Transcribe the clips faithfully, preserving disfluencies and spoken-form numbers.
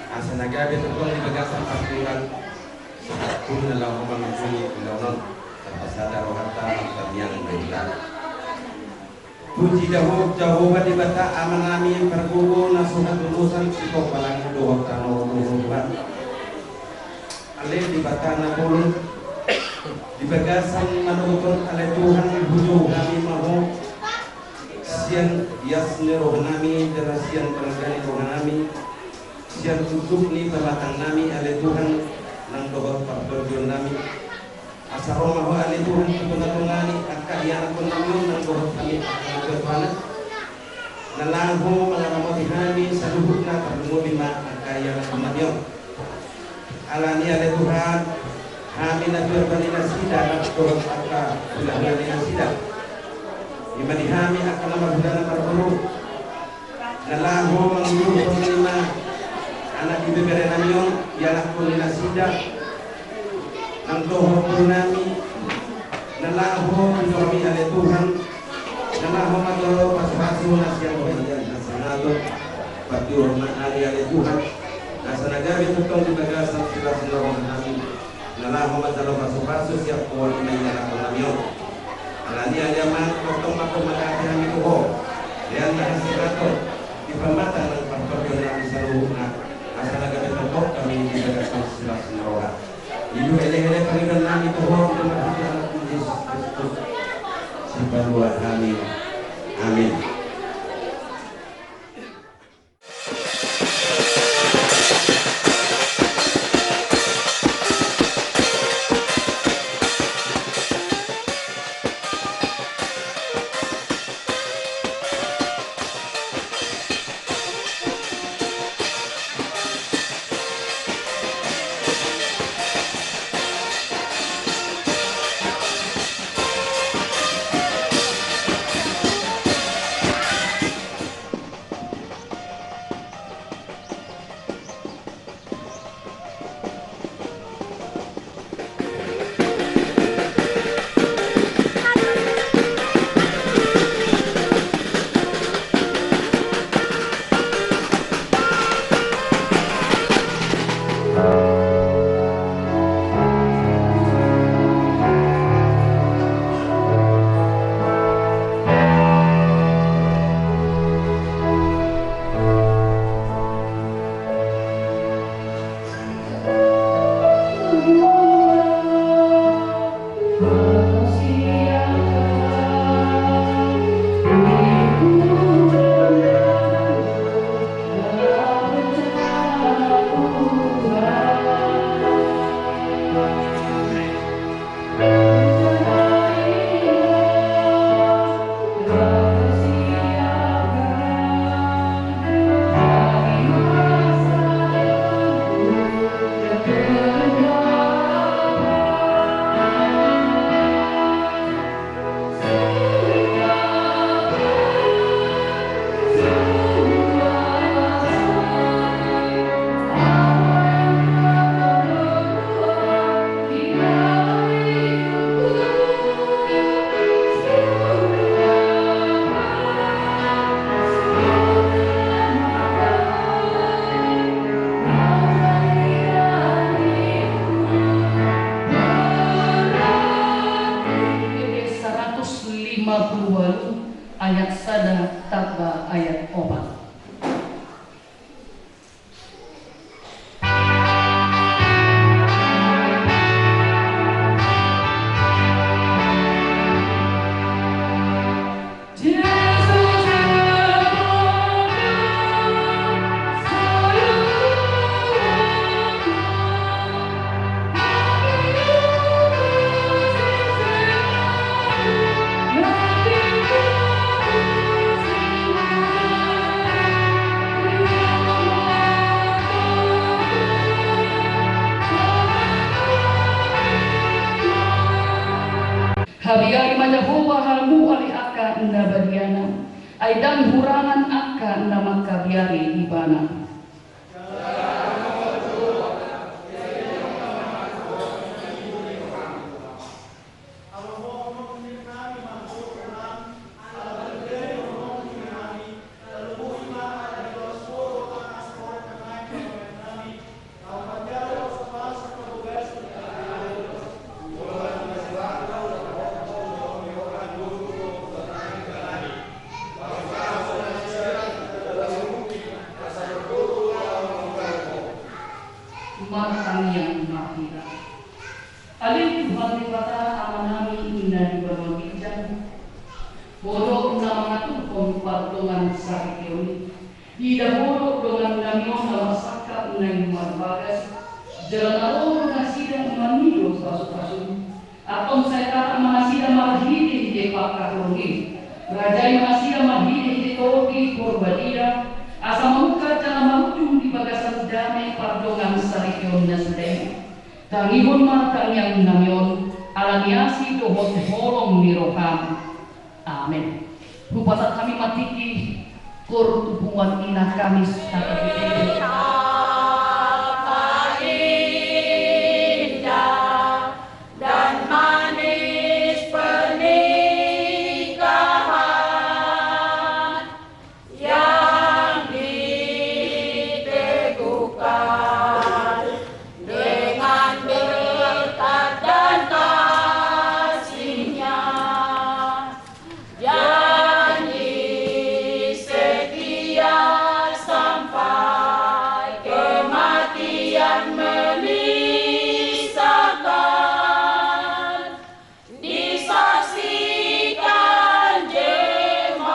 Asa na gabe tongtong di bagasan parturan, sahat tu na laho mangunjuni ulaon on, tarpasada rohanta martangiang ma hita. Puji Jaho-, Jahowa Debata Amanami, pargogo na so hatudosan, sitongka langit dohot tano, Tuhan. Ale Debata na bolon, di bagasan manogot on, ale Tuhan, hujou hami ma Ho, sian ias ni rohanami, jala sian tenaga ni rohanami, sian ujung ni pamatangnami, ale Tuhan, nang dohot partondionnami. Asa ro ma Ho, ale Tuhan, tu tonga-tonga ni angka ianakhonnami on, nang dohot hami angka na tuatua. Na laho mangaramoti hami saluhutna, tarlumobi ma angka ianakhonnami on. Alani, ale Tuhan, hami natuatua ni nasida, nang dohot angka hulahula ni nasida, i ma di hami angka na marhula na marboru, Na laho mangudurhon i ma anak ibebere nami on, ianakhon ni nasida, nang dohot boru nami, na laho didorong i ale Tuhan, na laho ma jalo pasupasu na sian Ho, na sangap, patiur ma ale ale Tuhan, asa na gabe tongtong di bagasan silas ni roha nami. Na laho manjalo pasupasu sian Ho, i ma ianakhon nami on. Alani i ale Ama, tongtong ma Ho mandongani hami tu Ho. Lean ma hasihaton, di pamatang nang partondion nami saluhutna, asa na gabe tongtong hami di bagasan silas ni roha. I do elekelek pangidoan nami tu Ho, di ngolu ni Anakmu Jesus Kristus, Sipalua hami. Amin. Saratus lima puluh walu, ayat sada tamba ayat opat. Habiari ma Jahowa hamu ale angka na badiana, ai ndang hurangan angka na mangkabiari Ibana. Martangiang ma hita. Ale Tuhan Debata Amanami na di banua ginjang, Ho do na mangaturhon pardongan saripeon i. Ida Ho do dongannami on na marsangkap na i marbagas, jala na ro do nasida mangido pasupasum. Antong sai taat ma nasida marhitehite pangkataion i. Rajai ma nasida marhitehite Tondi Porbadia, asa mamungka jala marujung di bagasan dame pardongan saripeon nasida i. Tangihon ma tangiangnami on, ala ni asi dohot holong ni roham. Amen. Hupasahat hami ma tingki Kor tu punguan ina Kamis. Betapa indah dan manis pernikahan yang diteguhkan dengan berkat dan kasihnya. Janji setia sampai kematian memisahkan, disaksikan jemaat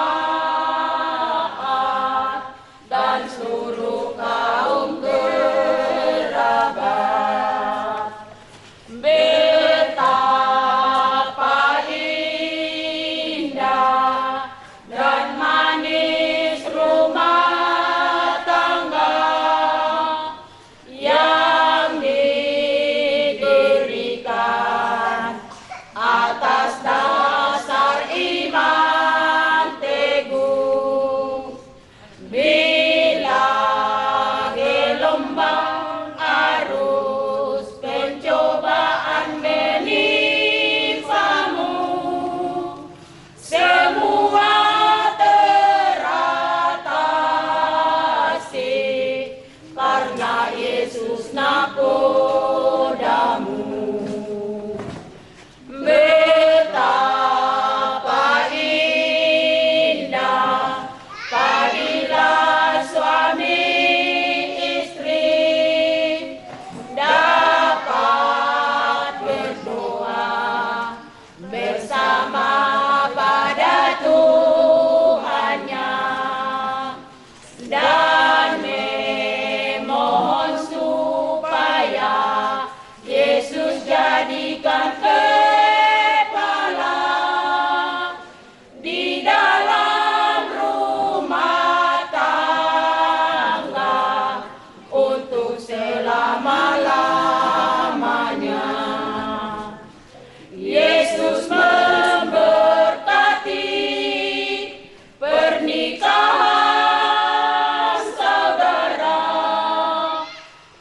dan seluruh kaum kerabat. Betapa indah dan manis rumah tangga yang didirikan atas dasar iman teguh. Bila gelombang arus pencobaan menimpamu, semua teratasi karena Yesus nakodamu. Betapa indah apabila suami istri dapat berdoa bersama pada Tuhannya dan memohon supaya Yesus jadikan kepala di dalam rumah tangga untuk selama-lamanya. Yesus memberkati pernikahan saudara.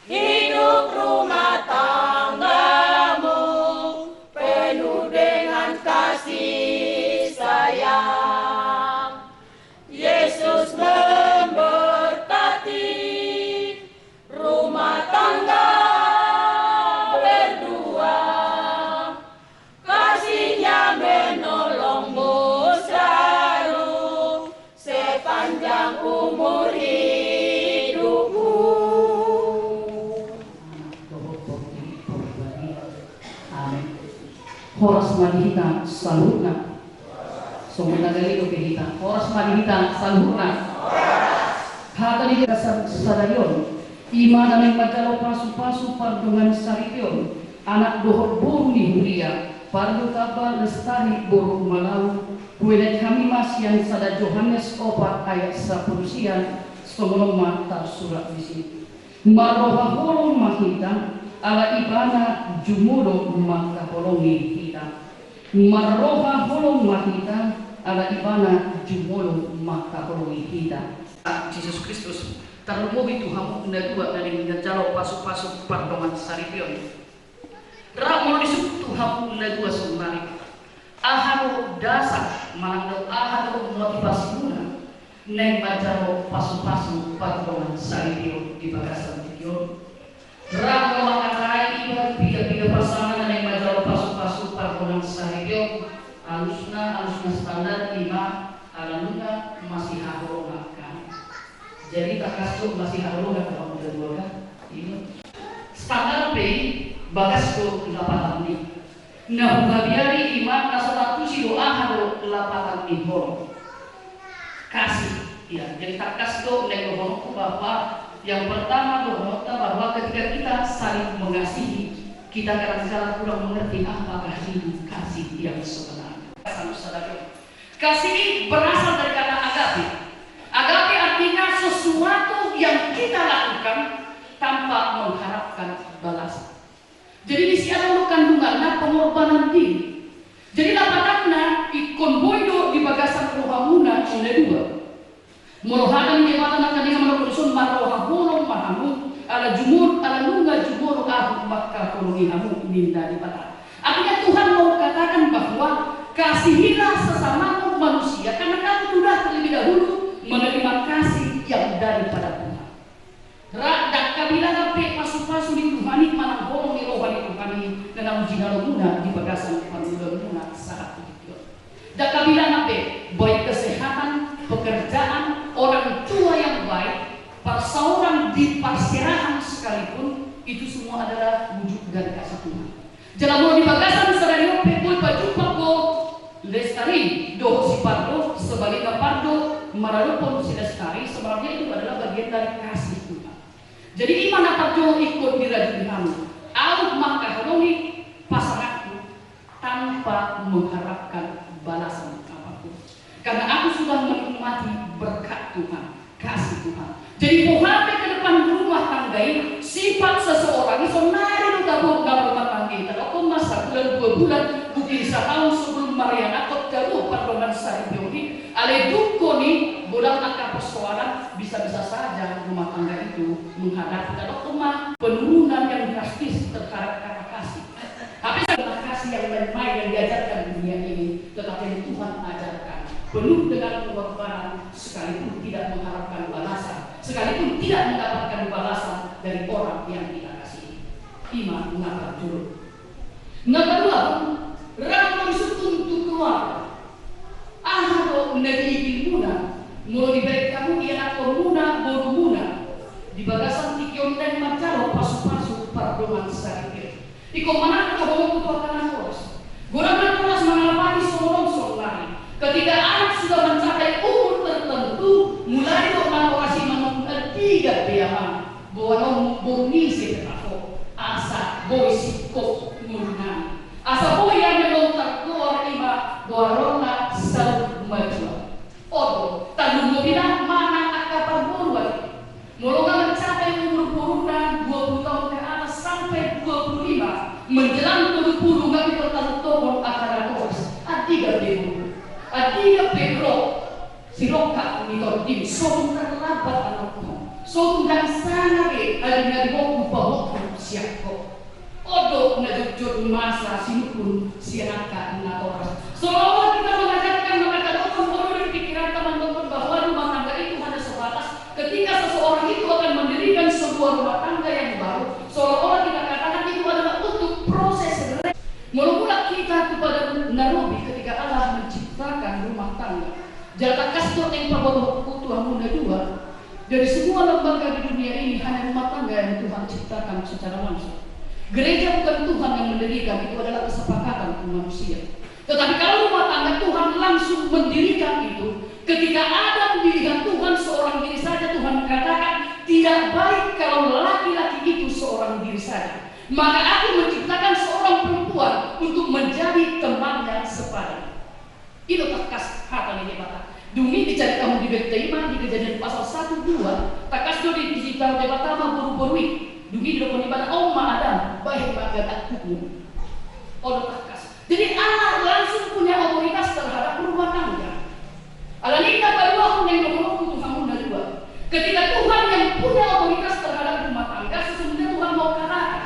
Hidup rumah tanggamu penuh dengan kasih sayang. Yesus memberkati rumah tangga berdua. Kasih-Nya menolongmu selalu sepanjang umur hidupmu. Amin. Horas ma di hita saluhutna. Songon na gale dope hita. Horas ma di hita saluhutna. Hata di bagasan sadari on, i ma na naeng manjalo pasupasu pardongansaripeon, anak dohot boru ni huria, Pardo Tamba Lestari boru Malau. Huenai hami ma sian sada Johannes opat ayat sampulu sia, songon on ma tarsurat disi. Marroha holong ma hita, ala Ibana jumolo mangkaholongi hita. Marroha holong ma hita, ala Ibana jumolo mangkaholongi hita. Jesus Kristus, tarlumobi tu hamu na dua na naeng manjalo pasupasu pardongansaripeon. Rap molo disungkun tu hamu na dua saonari, aha do dasar manang do aha do motivasimuna naeng manjalo pasupasu pardongansaripeon di bagasan tingki on? Rap molo mangkatai iba piga-piga pasangan na naeng manjalo pasupasu pardongansaripeon, alusna, alusna standar i ma ala nunga masihaholongan hami. Jadi tangkas do masihaholongan do hamu na dua kan? Ima. Standar pe i bagas do lapatan ni. Na huhabiari i ma na so taantusi do aha do lapatan ni holong. Kasih. Ya, jadi tangkas do naeng dohononku bahwa yang pertama dohononta bahwa ketika kita saling mengasihi, kita kadang-kadang kurang mengerti apakah itu kasih yang sebenarnya. Kasih berasal dari kata agape. Agape artinya sesuatu yang kita lakukan tanpa mengharapkan balasan. Jadi disi adong do kandunganna pengorbanan diri. Jadi lapatanna ingkon boi do di bagasan rohamuna na dua. Molo hata ni Debata nangkaningan mandok dison, marroha holong ma hamu, ala jumur, ala nunga jumolo ahu mangkaholongi hamu, ninna Debata. Artinya Tuhan mau katakan bahwa kasihilah sesamamu manusia, karena kamu sudah terlebih dahulu menerima kasih yang daripada Tuhan. Ra, ndang habilangan be pasupasu ni Tuhan i manang holong ni roha ni Tuhan i na naung jinalomuna di bagasan parngoluonmuna sahat tu tingki on. Ndang habilangan be, baik kesehatan, pekerjaan, orang tua yang baik, perseorangan di parserahan sekalipun, itu semua adalah wujud dari kasih Tuhan. Jala molo di bagasan sadari on pe boi pajumpang ho Lestari dohot si Pardo, sebaliknya Pardo maradophon si Lestari, sebenarnya itu adalah bagian dari kasih Tuhan. Jadi i ma na parjolo ingkon dirajut di hamu, ahu mangkaholongi pasanganku tanpa mengharapkan balasan apapun. Karena aku sudah menikmati berkat Tuhan, kasih Tuhan. Jadi boha pe ke depan rumah tangga i, sifat seseorang i, sonari do tabo na marumah tangga i, tadokhon ma sabulan dua bulan, mungkin sataon sebelum marianakhon, tabo pardongan saripeon i, alai dung hona godang angka persoalan, bisa-bisa saja rumah tangga itu menghadapi, tadokhon ma, penurunan yang drastis terhadap kata kasih. Tapi sama kasih yang main-main yang diajarkan dunia ini, tetapi yang Tuhan ajarkan penuh dengan pengorbanan, sekalipun tidak mengharapkan balasan, sekalipun tidak mendapatkan balasan dari orang yang kita kasihi. I ma na parjolo. Na paduahon, rap ma dison tu keluarga. Aha do na diigilmuna molo dibahen hamu ianakkonmuna, borumuna, di bagasan tingki on naeng manjalo pasupasu pardongan saripeon? Ingkon manat do holongku tu angka natoras. Godang natoras mangalapati songon on sonari. Ketika anak sudah mencapai umur tertentu, mulai do natoras i manungkun, andigan be amang, boanon boru ni ise pe taho, asa boi singkop ngolunami, asa boi hami lontar goar, i ma boaronna saur matua. On do, tarlumobi na manang angka parboruan. Molo nga mencapai umur boruna dua puluh tahun ke atas sampai dua puluh lima, menjelang tolu puluh, nga pe tarlumobi angka natoras. Andigan be boru, andigan be ro, sirongkap ni tondim, so tung tarlambat anakhon, so tung ndang sanga be adingadingkonku pahothon sian ho. On do na jotjot masa sinungkun sian angka natoras. Seolah-olah kita mengajarkan, mengatakan, oh, boru, di pikiranta mandokhon bahwa rumah tangga itu hanya sebatas ketika seseorang itu akan mendirikan sebuah rumah tangga yang baru, seolah-olah kita katakan itu adalah untuk proses re-, molo mulak hita tu Padan na Robi ketika Allah menciptakan rumah tangga. Jala tangkas do naeng pabotohonku tu hamu na dua, dari semua lembaga di dunia ini, hanya rumah tangga yang Tuhan ciptakan secara langsung. Gereja bukan Tuhan yang mendirikan, itu adalah kesepakatan manusia. Tetapi kalau rumah tangga, Tuhan langsung mendirikan itu. Ketika Adam dilihat Tuhan seorang diri saja, Tuhan katakan, "Tidak baik kalau laki-laki itu seorang diri saja. Maka Aku menciptakan seorang perempuan untuk menjadi temannya sepadan." I do tangkas hata ni Debata. Dung i dicaritahon di Beta i ma di Kejadian pasal satu dua, tangkas do di, ditaruhon Debata ma boruboru i. Dung i didok Ibana, "On ma Adam, bahen ma gantangkupmu." On do tangkas. Jadi Allah langsung punya otoritas terhadap rumah tangga. Alani i na paduahon naeng dohononku tu hamu na dua. Ketika Tuhan yang punya otoritas terhadap rumah tangga, sesungguhnya Tuhan mau katakan,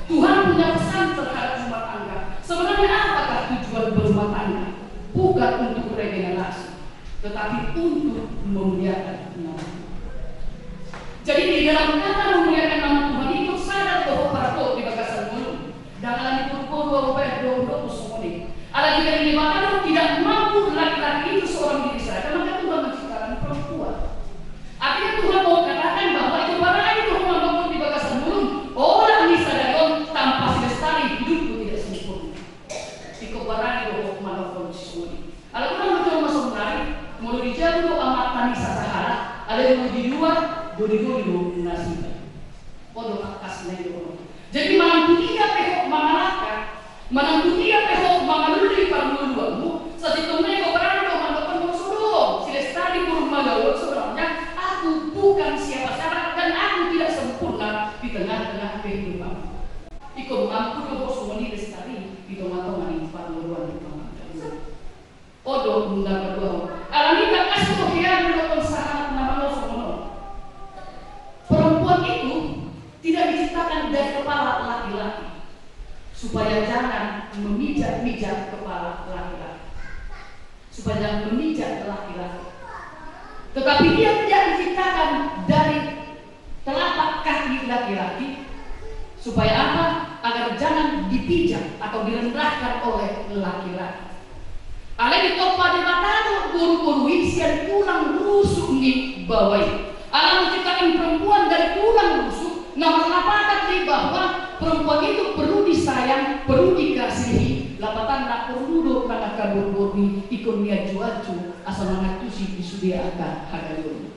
Tuhan punya pesan terhadap rumah tangga. Sebenarnya apakah tujuan berumah tangga? Bukan untuk regenerasi, tetapi untuk memuliakan nama Tuhan. Jadi di dalam kata memuliakan nama Tuhan itu sadar bahwa parpot di bagasan ngolu. Ndang ala ni boruboru ahu bahen do hudok songon i. Ala jika di Debata do tidak mampu laki-laki itu seorang diri saja, maka Tuhan menciptakan perempuan. Artinya Tuhan mau katakan bahwa ingkon barani do ho mandokhon di bagasan ngolum, olat ni sadari on tanpa si Lestari hidupku tidak sempurna. Ingkon barani do ho mandokhon songon i. Ala godang do jolma sonari, molo dijabu do amanta ni sasahalak, alai molo di luar, doli-doli do nasida. On do tangkas na i do. Jadi manang tu dia pe ho mangalangka, manang tu dia pe ho mangalului parngoluonmu, sasintongna ingkon barani do mandokhon molo so dong si Lestari boru Mangaluon, sebenarnya aku bukan siapa-siapa dan aku tidak sempurna di tengah-tengah kehidupanmu. Ingkon mampu do ho songon i Lestari di tonga-tonga ni parngoluon ni amanta. On do na paduahon. Alani tangkas do hea didokhon sahalak na Supaya jangan memijak-mijak kepala laki-laki. Supaya jangan memijak laki-laki. Tetapi dia tidak diciptakan dari telapak kaki laki-laki. Supaya apa? Agar jangan dipijak atau direndahkan oleh laki-laki. Alai ditompa Debata do boru-boru i sian tulang rusuk ni baoa i. Allah menciptakan perempuan dari tulang rusuk, na marlapatan do i bahwa perempuan itu perlu disayang, perlu dikasihi, lapatanna porlu do nang angka boru-boru i ingkon nianju-anju asa mangantusi di sude angka hagaleon.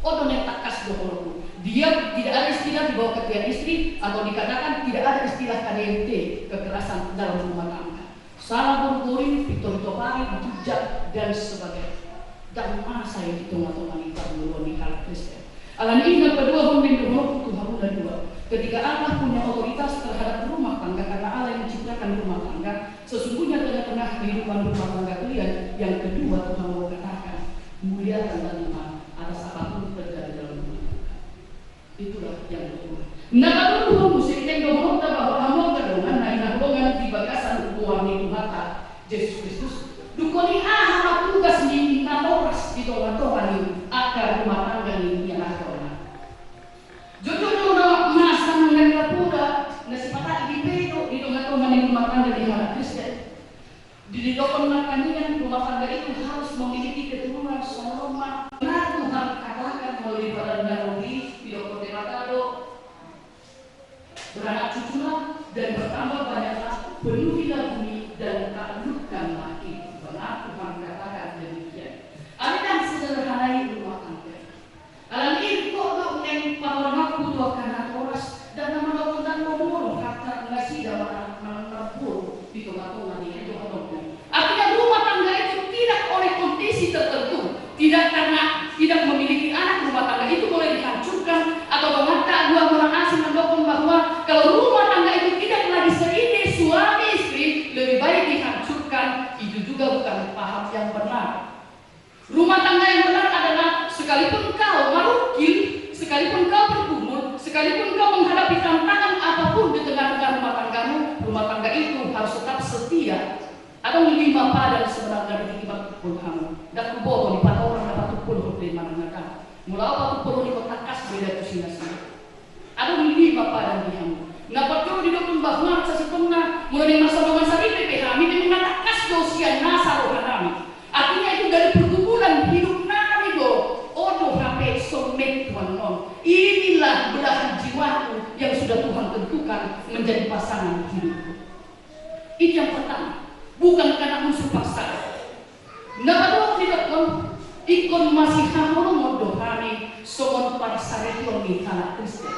On do na tangkas dohononku. Dia tidak ada istilah di bawah ketiak istri atau dikatakan tidak ada istilah K D R T, kekerasan dalam rumah tangga. Sala boru-boru i, pintor ditopari, ditujak, dan sebagainya. Ndang masa i di tonga-tonga ni parngoluon ni halak Kristen. Alani i na paduahon naeng dohononku tu hamu na dua. Ketika Allah punya otoritas terhadap rumah tangga karena Allah yang menciptakan rumah tangga, sesungguhnya tengah-tengah kehidupan rumah tangga kalian, yang kedua Tuhan mau katakan, muliakanlah Tuhan atas apa pun terjadi dalam rumah tangga. Itulah yang kedua. Na patoluhon muse naeng dohononta bahwa hamu angka dongan na hinaholongan di bagasan goar ni Tuhanta Jesus Kristus, dungkon i aha ma tugas ni natoras di tonga-tonga ni angka rumah tangga ni ianakhonna? Jotjot do na masa nang na poda na sipata i dipedo di tonga-tonga ni rumah tangga ni halak Kristen. Didok on martangiang, rumah tangga itu harus memiliki keturunan songon on ma na Tuhan katakan melalui padan na robi, didok on Debata do, beranak cuculah dan bertambah banyaklah, penuhilah bumi dan taklukkanlah itu. Benar Tuhan katakan demikian. Alai ndang sesederhana i rumah tangga. Alani i ringkot do naeng patorangku tu angka natoras, ndang na mandok on, ndang na molo hata nasida manang, manang namboru di tonga-tonga ni, i do hatongku. Artinya rumah tangga itu tidak oleh kondisi tertentu, tidak karena tidak memiliki anak rumah tangga itu boleh dihancurkan, atau mengata dua orang asing mendokong bahwa kalau rumah tangga itu tidak lagi seindah suami istri, lebih baik dihancurkan, itu juga bukan paham yang benar. Rumah tangga yang benar adalah sekalipun kau marungkil, sekalipun kau bergumul, sekalipun kau menghadapi tantangan apapun di tengah-tengah rumah tanggamu, rumah tangga itu harus tetap setia. Adong lima padan sebenarna di hikmat pun hamu. Ndang huboto di patorang na patumpolhon pe manang na dang. Molo ahu patumpolhon i, ingkon tangkas beda tu si nasida. Adong lima padan di hamu. Na parjolo didok on bahwa sasintongna molo naeng marsama-sama saripe pe hami, memang na tangkas do sian nasa rohanami. Artinya itu dari pergumulan hidupnami do. On do hape songon tuan non. Inilah belahan jiwaku yang sudah Tuhan tentukan menjadi pasangan hidupku. Itu yang pertama. Bukan karena unsur paksaan. Na paduahon didok on, ingkon masihaholongon do hami songon parsaripeon ni halak Kristen.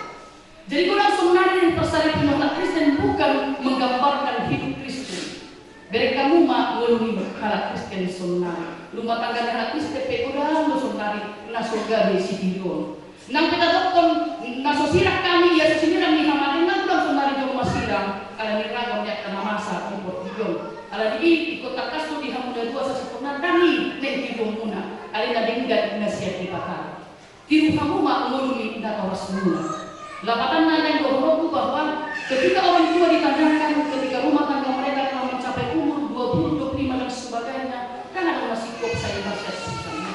Jadi godang saonari parsaripeon ni halak Kristen bukan menggambarkan hidup Kristen. Bereng hamu ma ngolu ni halak Kristen saonari. Rumah tangga ni halak Kristen pe godang do saonari na so gabe sitiruon. Nang pe tadokkon na so sirang hami, ia so sinirang ni hamatena, godang saonari jolma sirang, alani ragam ni angka na masa di portibi on. Alani i ingkon tangkas do di hamu na dua sasintongna, ndang i naeng tiruonmuna, alai na denggan na sian Debata. Tiru hamu ma ngolu ni natorasmuna. Lapatanna naeng dohononku bahwa ketika orang tua ditanyakan, ketika rumah tangga mereka telah mencapai umur dua puluh, dua puluh lima dan sebagainya, kan adong na singkop sae marsiasusana.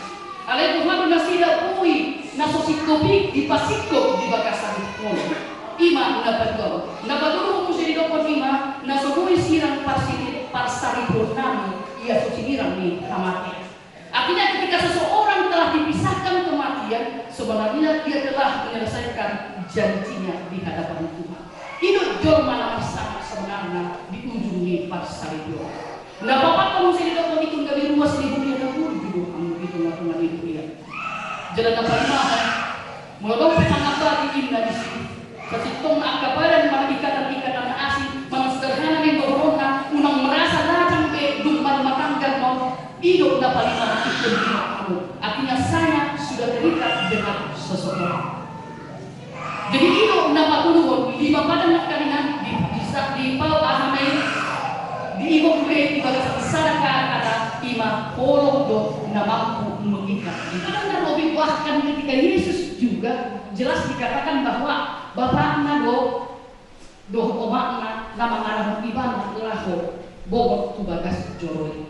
Alai Tuhan do nasida boi na so singkop i dipasingkop di bagasan ngolu. I ma na paduahon. Na patoluhon muse didok on i ma na so boi sirang parsari-, parsaripeonnami ia so sinirang ni hamatean. Artinya ketika seseorang telah dipisahkan kematian, sebenarnya dia telah menyelesaikan janjinya di hadapan Tuhan. I do jolma na marsangap sebenarna di ujung ni parsaripeon. Na paopathon muse didok on, ingkon gabe ruas ni huria na burju do hamu di tonga-tonga ni huria. Jala na palimahon, molo adong pe pangabati inna disi, sasintongna angka padan manang ikatan-ikatan na asing, manang sederhana naeng dohononna, unang merasa lajang be dung marumah tangga ma on, i do na palimahon ingkon didok hamu. Artinya saya sudah terikat dengan seseorang. Jadi i do na patoluhon, lima padan nangkaningan di, di, di pau aha ma i, di ingot be di bagasan sada kata, i ma holong do na mampu mengikat. Padan na robi, bahkan ketika Yesus juga jelas dikatakan bahwa bapakna do dohot omakna na mangalahon ibana laho bongot tu bagas joro i.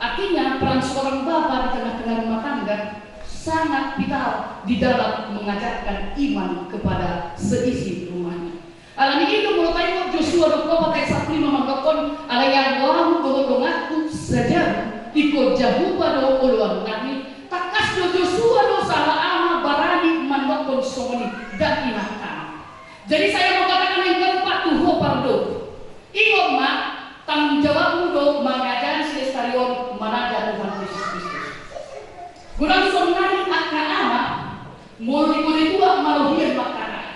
Artinya, peran seorang bapa di tengah-tengah rumah tangga sangat vital di dalam mengajarkan iman kepada seisi rumahnya. Alani i do molo taingot Josua dua puluh empat ayat sampulu lima mandokkon, alai anggo ahu dohot donganku sajabu, ingkon Jahowa do oloan nami. Tangkas do Josua do sahala ama barani mandokkon songon i, dan inang tama. Jadi saya mau katakan yang keempat tu ho pardomu. Ingot ma, tanggung jawabmu do mangajari silestarion manaja Tuhan Yesus Kristus. Godang songon nami angka ama, molo di poda i tua malohian mangkatai.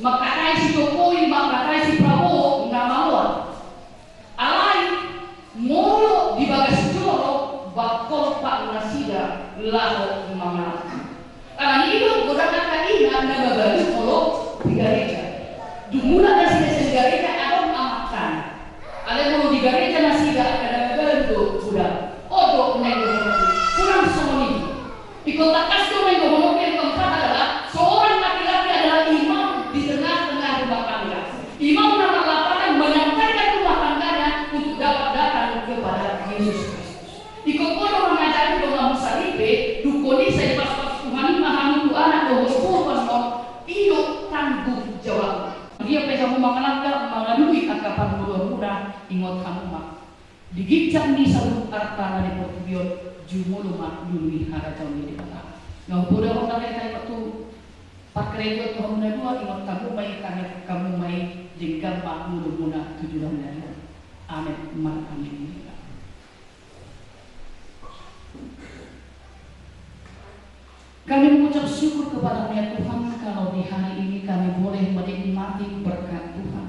Mangkatai si Jokowi, mangkatai si Prabowo, nga maloan. Alai, molo di bagas joro, bangkol pat nasida laho mangalangka. Alani i do godang angka ina na mabalu molo di gareja. Dung mulak nasida sian gareja adong amantana. Alai molo di gareja nasida angka na mabalu do godang. On do na ingothononku. Kurang songon i. Ingkon tangkas do na ingothononku. Yang keempat adalah seorang laki-laki adalah imam di tengah-tengah rumah tangga. Imam na marlapatan menyampaikan rumah tangganya untuk dapat datang kepada Yesus Kristus. Ingkon ho do mangajari donganmu saripe, dungkon i sai dipasupasu Tuhan i ma hamu tu anak dohot boru annon, i do tanggung jawab. Dia pe hamu mangalangka mangalului angka parngoluanmuna, ingot hamu ma. Di ginjang ni saluhut arta na di portibi on, jumolo ma lului harajaon ni Debata. Nga hupodahon na hita tu parkarejoan tu hamu na dua, ingot hamu ma i, tangihon hamu ma i, denggan ma ngolumuna tu joloan ni ari on. Amen. Mar amen. Kami mengucap syukur kepada-Mu ya Tuhan, kalau di hari ini kami boleh menikmati berkat Tuhan.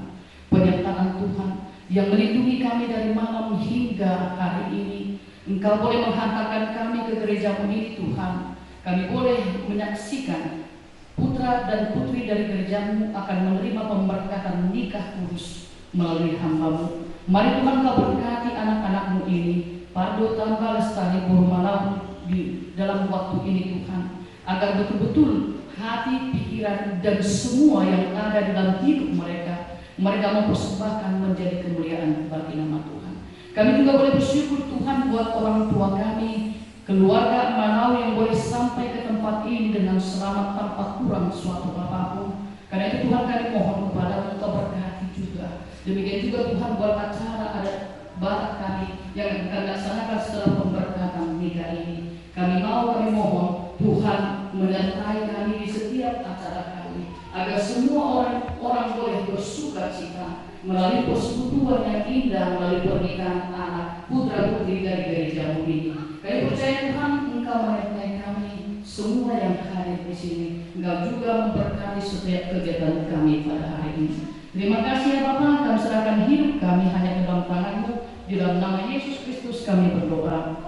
Penyertaan Tuhan yang melindungi kami dari malam hingga hari ini. Engkau boleh menghantarkan kami ke gereja-Mu ini, Tuhan. Kami boleh menyaksikan putra dan putri dari gereja-Mu akan menerima pemberkatan nikah kudus melalui hamba-Mu. Mari Tuhan Kau berkati anak-anak-Mu ini, Pardo, Tamba, Lestari, boru Malau di dalam waktu ini Tuhan, agar betul-betul hati, pikiran, dan semua yang ada di dalam hidup mereka, mereka mau persembahkan menjadi kemuliaan bagi nama Tuhan. Kami juga boleh bersyukur Tuhan buat orang tua kami, keluarga Malau yang boleh sampai ke tempat ini dengan selamat tanpa kurang suatu apapun. Karena itu Tuhan, kami mohon kepada-Mu Engkau berkati juga. Demikian juga Tuhan buat acara adat Batak kami yang akan dilaksanakan setelah pemberkatan nikah ini. Kami mau, kami mohon Tuhan menyertai kami di setiap acara kami, agar semua orang, orang boleh bersukacita melalui persekutuan yang indah, melalui pernikahan anak putra putri dari gereja-Mu ini. Kami percaya Tuhan, Engkau menyertai kami semua yang hadir di sini. Engkau juga memberkati setiap kegiatan kami pada hari ini. Terima kasih ya Bapa, kami serahkan hidup kami hanya ke dalam tangan-Mu. Di dalam nama Yesus Kristus kami berdoa.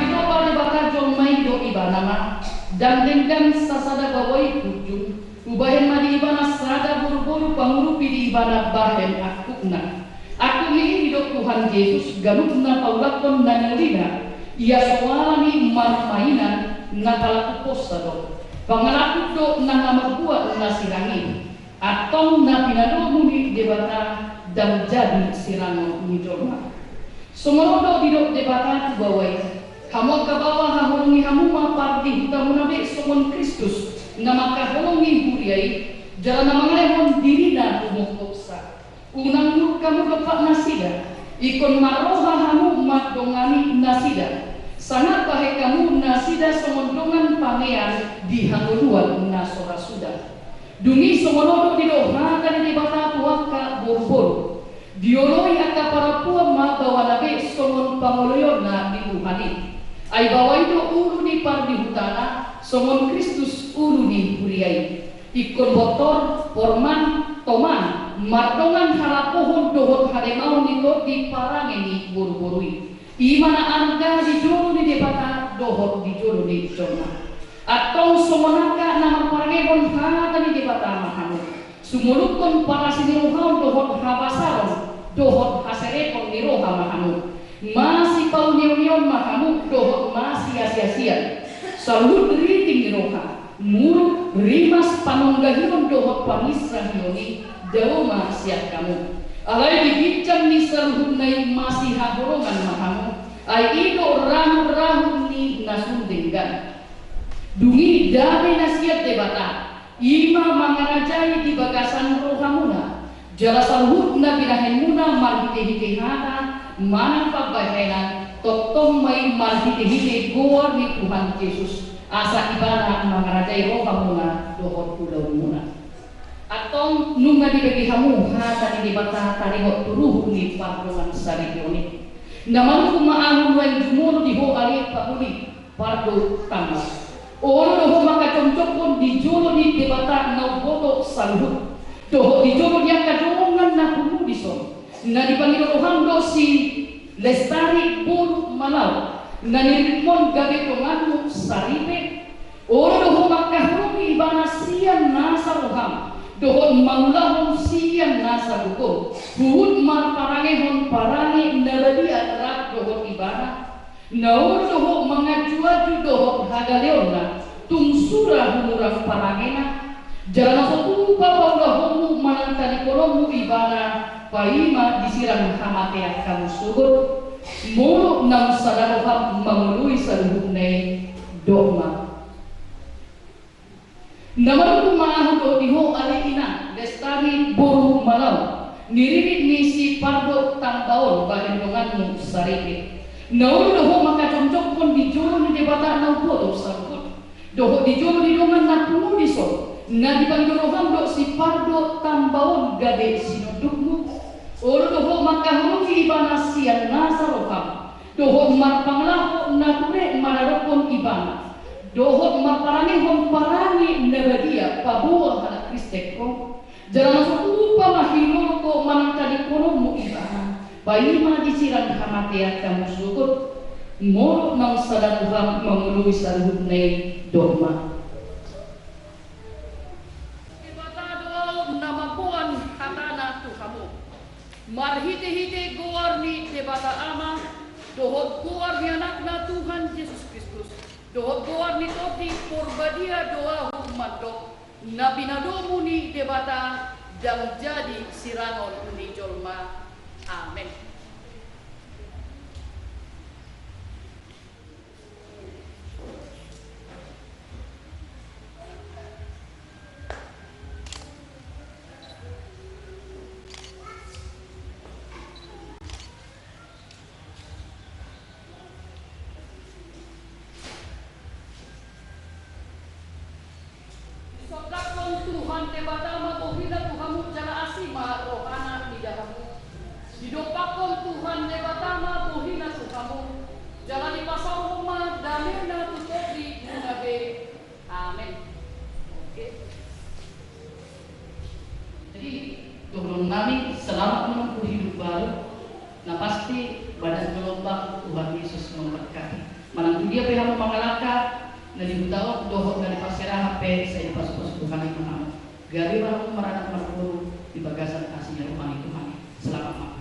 Didok ma Debata, jolma i do ibana ma, ndang denggan sasada baoa i punjung. Hubahen ma di ibana sada boruboru pangurupi di ibana bahen angkupna. Angkup ni i didok Tuhan Jesus, ganup na paulakhon na niulina, ia so ala ni marmainan, na palakuhonsa do. Pangalangkup do nang na mambuat na sirang i. Antong na pinalomu ni Debata ndang jadi sirangon ni jolma. Songon on do didok Debata tu baoa i, hamu angka baoa, haholongi hamu ma pardihutamuna be songon Kristus na mangkaholongi huria i, jala na mangalehon dirina humongkopsa. Unang murka hamu dompak nasida, ingkon marroha hamu mandongani nasida. Sangap bahen hamu nasida songon dongan panean di hangoluan na so ra suda. Dung i songon on do didok hata ni Debata tu angka boruboru: Dioloi angka parampuan ma baoana be songon pangoloionna di Tuhan i. Ai baoa i do ulu ni pardihutana, songon Kristus ulu ni huria i. Ingkon bontor, porman, toman, mardongan harapohon dohot hademaon ni tondi parange ni boruboru i. I ma na arga di jolo ni Debata dohot di jolo ni jolma. Antong songon angka na marparangehon hata ni Debata ma hamu. Sumolukkon parasi ni roha on dohot habasaron dohot haserepon ni roha ma hamu. Masipaunionionma hamu dohot masiasiasian. Saluhut riting ni roha, muruk, rimas, panonggahion dohot panginsrahion i dao ma sian hamu. Alai di ginjang ni saluhutna i masihaholongan ma hamu. Ai i do rahut-rahut ni na sun denggan. Dung i dame na sian Debata, i ma mangarajai di bagasan rohamuna. Jala saluhut na binahenmuna marhitehite hata manang pambahenan, tongtong ma i marhitehite goar ni Tuhan Jesus, asa Ibana mangarajai rohamuna dohot ulaonmuna. Antong nunga dibege hamu hata ni Debata taringot tu ruhut ni pardongansaripeon i. Na manungkun ma ahu nuaeng jumolo di ho ale pangoli, pardohot tamba. Olo do ho mangkajongjonghon di jolo ni Debata na umboto saluhut, dohot di jolo ni angka dongan na pungu dison, na dipangido roham do si Lestari boru Malau, na niriritmon gabe donganmu saripe. Olo do ho mangkaholongi ibana sian nasa roham, dohot mangulahon sian nasa gogom, huhut marparangehon parange na badia rap dohot ibana. Na olo do ho manganjuanju dohot hagaleonna, tung sura humurang parangena. Jala na so tupa paulahonmu manang tadingkononmu ibana, paima disirang hamatean hamu sogot. Molo naung sada roham mangoloi saluhutna i, dok ma. Na manungkun ma ahu dohot di ho ale inang Lestari boru Malau, niririt ni si Pardohot tamba on bahen donganmu saripe. Na olo do ho mangkajongjonghon di jolo ni Debata na umboto saluhut, dohot di jolo ni dongan na pungu dison, na dipangido roham do si Pardohot tamba on gabe sinondukmu. Olo do ho mangkaholongi ibana sian nasa roham, dohot marpangalaho na ture maradophon ibana, dohot marparangehon parange na badia paboa halak Kristen ho. Jala na so tupa ma hilolot ho manang tadingkononmu ibana, paima disirang hamatean hamu sogot. Molo naung sada roham mangoloi saluhutna i, dok ma. Debata do ahu na mamboan hatana tu hamu, marhitehite goar ni Debata Ama, dohot goar ni Anakna Tuhan Jesus Kristus, dohot goar ni Tondi Porbadia do ahu mandok, na pinadomu ni Debata ndang jadi sirangon ni jolma. Amen. Disondangkon Tuhan Debata ma bohina tu hamu jala asi ma rohana mida hamu. Didompakkon Tuhan Debata ma bohina tu hamu jala dipasaorhon ma damena tu tondi muna be. Amen. Oke. Jadi, dohonon nami, selamat menempuh hidup baru. Na pasti, badan gelombang, Tuhan Yesus memberkati. Manang tu dia pe hamu mangalangka, na di huta on dohot na di parserahan pe, sai dipasupasu Tuhan i ma hamu. Gabe ma hamu maranak marboru di bagasan asi ni roha ni Tuhan i. Selamat malam.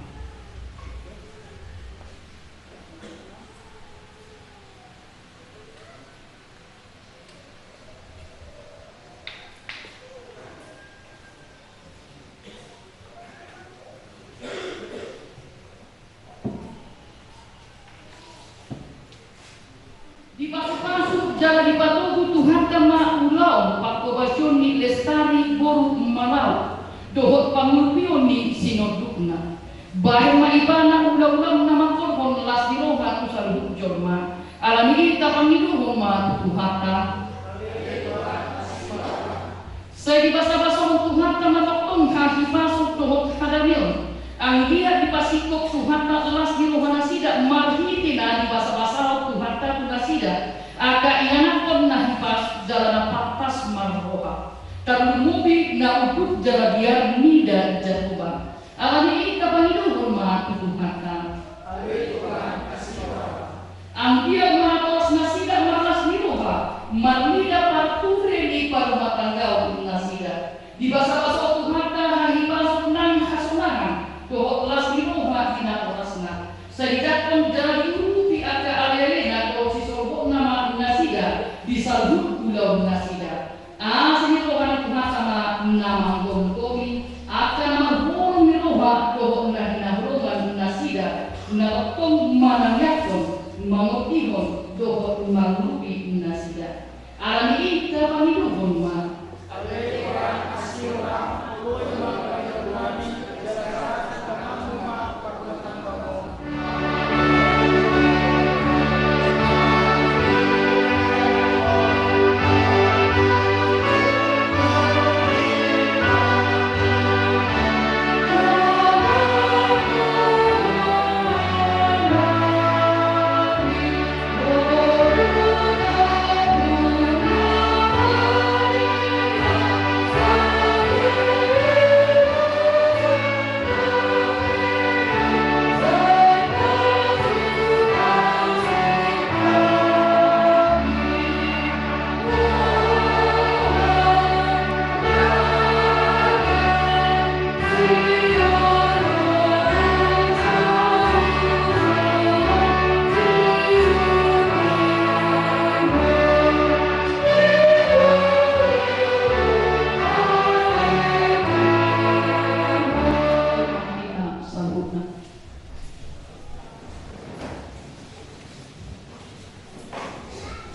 Dipasupasu jala dipatogu Tuhanta ma ulaon panghobasion ni Lestari boru Malau dohot pangulupion ni sinondukna. Bahen ma ibana ulaulaon na mangkorhon las ni roha tu saluhut jolma. Alani i tapangidohon ma tu Tuhanta. Sai dibasabasahon Tuhanta ma tongtong hahipason dohot hadamion. Anggiat dipasingkop Tuhanta las ni rohanasida marhite na dibasabasahon Tuhanta tu nasida angka ianakhon na hipas jala na pantas marroha, tarlumobi na unduk jala biar mida i Jahowa. Alani i tapangidohon ma tu Tuhanta. Anggiat ma na toras nasida marlas ni roha marnida parhure ni parumatanggaon nasida. Dibasabasahon Tuhanta hahipason nang hasonangan dohot las ni roha di natorasna. Sai dijangkon jala diurupi angka alealena dohot sisolhotna ma nasida di saluhut ulaon nasida. Asi ni roha ni Tuhanta ma na manggomgomi angka na marholong ni roha dohot na hinaholongan nasida, na tongtong manangiangkon, mangondihon dohot mangurupi nasida. Alani i tapangidohon ma.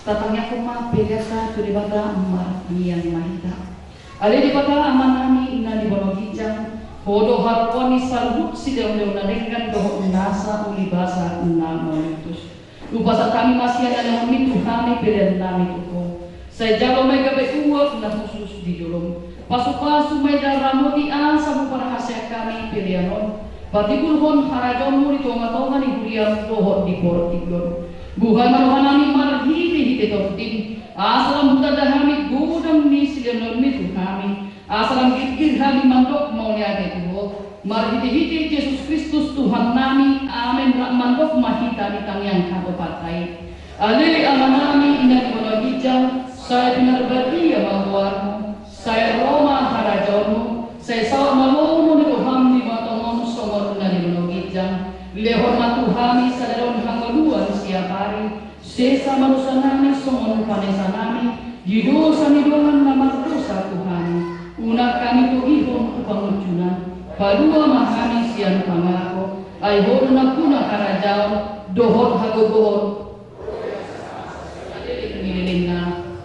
Tatangiangkon ma peleanta tu Debata. Martangiang ma hita. Ale Debata Amanami na di banua ginjang, Ho do haroan ni saluhut silehonlehon na denggan dohot nasa uli basa na mauliutus. Hupasahat hami ma sian na nilehonMi tu hami peleannami tu Ho. Sai jalo ma i gabe uap na hushus di jolom. Pasupasu ma i jala ramoti asa huparhaseang hami pelean on. Patimbulhon harajaonMu di tongatonga ni huriaM dohot di portibi on. Buhai ma rohanami marhitehite tondim, asa lam hutanda hami godang ni silehonlehonMi tu hami. Asa lam girgir hami mandok mauliate tu Ho. Marhitehite Jesus Kristus Tuhannami. Amen. Rap mandok ma hita di tangiang hatopanta i. Ale Amanami na di banua ginjang, sai pinarbadia ma goarMu, sai ro ma harajaonMu, sai saut ma lomo ni rohaM di banua tonga on songon na di banua ginjang. Lehon ma tu hami sadari on hangoluan siapari. Sesa ma dosanami songon panesanami di dosa ni dongan na mardosa tu hami. Unang hami togihon tu pangunjunan, palua ma hami sian pangago. Ai Ho do nampuna harajaon dohot hagogoon.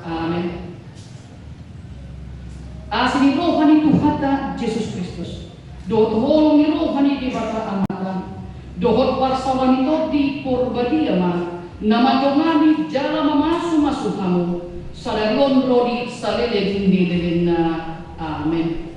Amen. Asi ni roha ni Tuhanta Jesus Kristus, dohot holong ni roha ni Debata Amanta, dohot parsaoran ni Tondi Porbadia ma na mandongani jala mamasumasu hamu sadari on ro di saleleng ni lelengna. Amen.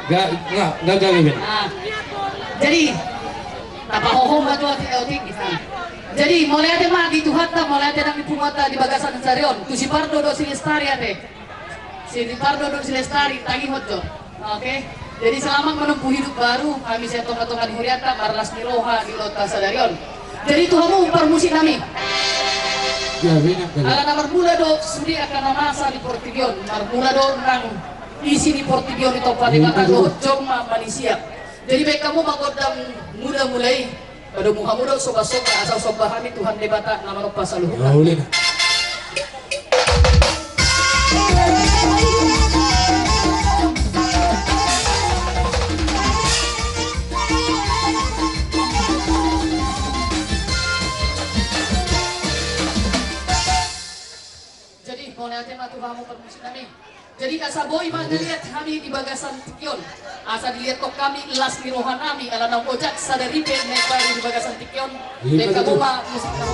Ga, ga, ga, ga, ga. Ah. Jadi, tapahohom ma tu atik, atik, bisa. Jadi, mauliate ma di Tuhanta, mauliate nang di punguanta di bagasan sadari on. Tu si Pardo dohot si Lestari ate. Si Pardo dohot si Lestari, tangihon jo. Oke. Jadi, selamat menempuh hidup baru, hami sian tonga-tonga ni hurianta, marlas ni roha di ulaonta sadari on. Jadi, tu hamu parmusik nami. Ala na marmula do sude angka na masa di portibi on, marmula do nang isi ni portibi on, ditompa Debata dohot jolma manisia. Jadi baen hamu ma gondang mula-mula i, padomu hamu do somba-somba, asa somba hami Tuhan Debata na manompa saluhutna. Jadi mauliate ma tu hamu parmusik nami. Jadi asa boi ma dilihat hami di bagasan tingki on. Asa dilihat tong hami las ni roha nami ala naung ojak sada ripe na i pari di bagasan tingki on. Baen hamu ma musik na.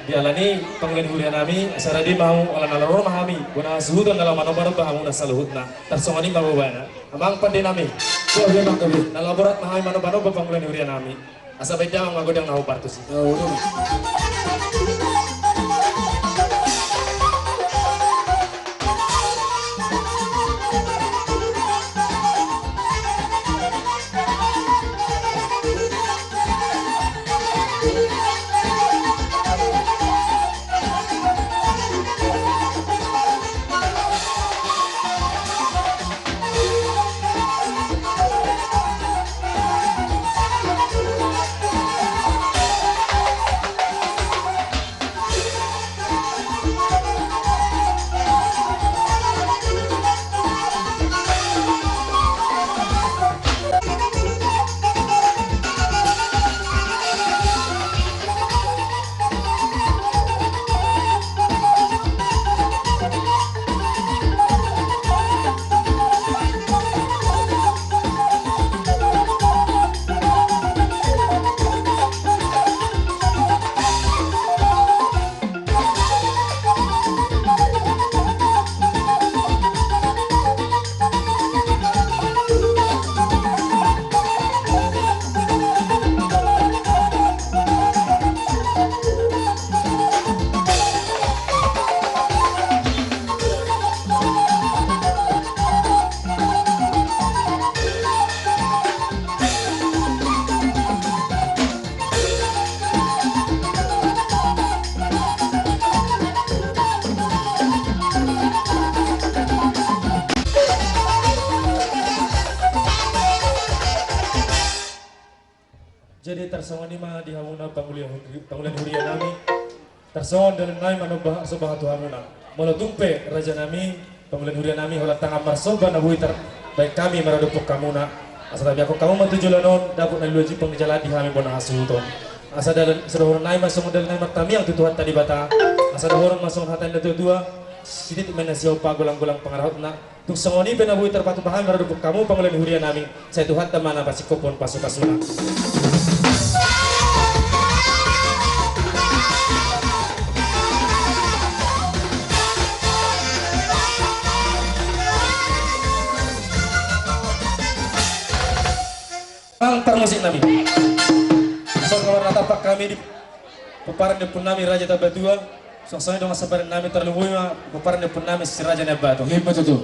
Di ala ni pangula ni huria nami, asa rade ma hamu ala na ro ma hami, bona hasuhuton na laho manomba-nomba hamu na saluhutna. Tarsongon i ma bobana. Amang pande nami. Na laho borat ma hami manomba-nomba pangula ni huria nami. Asa baen damang ma gondang na hombar tusi. Tarsongon i ma di hamuna pangula-, pangula ni huria nami. Tarsongon dalan nami manomba, marsomba tu hamuna. Molo tung pe raja nami, pangula ni huria nami, holan tangan marsomba na boi tarbahen hami maradophon hamuna. Asa tabiakkon hamu ma tu joloan on dapot na luaji pangijalan di hami bona hasuhuton. Asa dalan, asa dohonon nami ma songon dalan nami martamiang tu Tuhanta Debata. Asa dohonon ma songon hata ni na tua-tua, sititi ma na siompa, golang-golang pangarahutna. Tung songon i pe na boi tarpatupa hami maradophon hamu pangula ni huria nami, sai Tuhanta ma na pasingkophon pasu-pasuna. Amang parmusik nami. Songon na marnatampak hami di pomparan ni ompu nami Raja Tambatua. Songon i dongan sabahen nami, tarlumobi ma pomparan ni ompu nami si Raja Nai Ambaton. Ima tutu.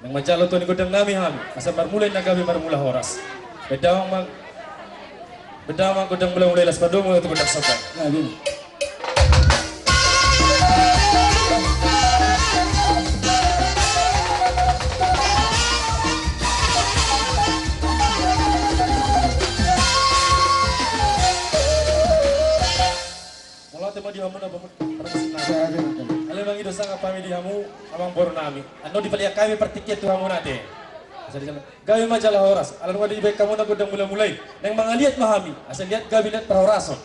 Naeng manjalo tua ni gondang nami hami, asa marmula na gabe marmula horas. Bahen damang ma, bahen damang ma gondang mula-mula i, laos padomu ma tu gondang somba. Nah, gini. Mauliate ma di hamu na pamut-, parmusik nami. Alai mangido sangap hami di hamu, amang boru nami. Annon dipaliat hami partingkian tu hamu nate. Gabe ma jala horas, ala nunga dibahen hamu na gondang mula-mula i. Naeng mangaliat ma hami, asa liat gabe liat parhorason.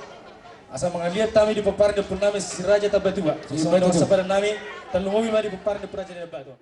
Asa mangaliat hami di pomparan ni ompu nami si Raja Tambatua. Songon i dongan sabahen nami, tarlumobi ma di pomparan ni ompu Raja Nai Ambaton.